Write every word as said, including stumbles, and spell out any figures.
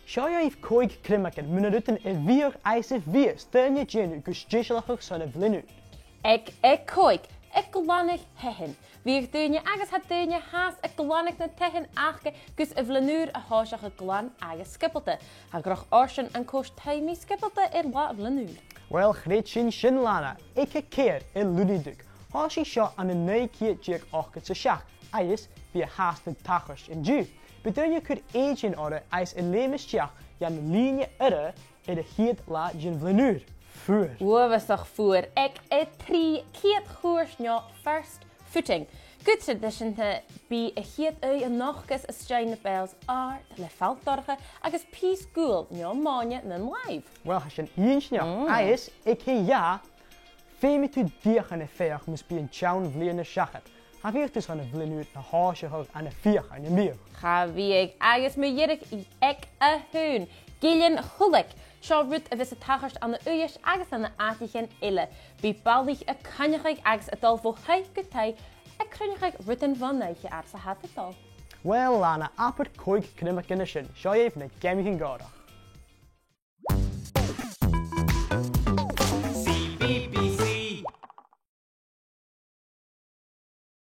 Seo dhuibh còig criomagan mu na rudan a bhiodh agus a bhios daoine a' dèanamh gus deisealachadh son a' bhliadhn' ùir. Aig a còig, a' glanadh taighean. Bhiodh daoine agus tha daoine fhathast a' glanadh nan taighean aca gus a' bhliadhn' ùr a thòiseachadh glan agus sgiobalta. Tha droch fhorsan an cùrsa taigh mì-sgiobalta air latha a' bhliadhn' ùir. Uill, chreid sinn sin, Lana, aig a ceithir, a' lùineadh. Thòisich seo ann an naoi ceud deug ochdad 's a seachd, agus bidh e fhathast a' tachairt an-diugh. Bidh daoine a' cur èideann orra agus a' leum a-steach dhan lìne ùr air a' chiad latha den bhliadhn' ùr. Fuar. Uabhasach fuar. Aig a trì, ceud chùirt no first footing. Gu traidiseanta bidh a' chiad ùidh a' nochdadh às dèidh na bèil àrd le falt dorcha agus pìos guail no mòine nan làimh. Uill, tha sin inntinneach. Mm. Agus aig a dhà, feumaidh tu deuchainn a phàigheadh mus bi an t-seann bhliadhna seachad. Cha bhiodh tu son a' bhliadhn' ùr a thòiseachadh ann am fiachan, am biodh? Cha bhiodh, agus mu dheireadh, aig a h-aon, gillean-chuilidh. Seo rud a bhios a' tachairt ann an Uibhist agus ann an àiteachan eile. Bidh balaich a' coinneachadh agus a' dol bho thaigh gu taigh, a' cruinneachadh rudan bhon oidhche às a tha iad a' dol. Uill, Lana, abair còig criomagan a tha sin. Seo dhuibh na geamaichean gòrach.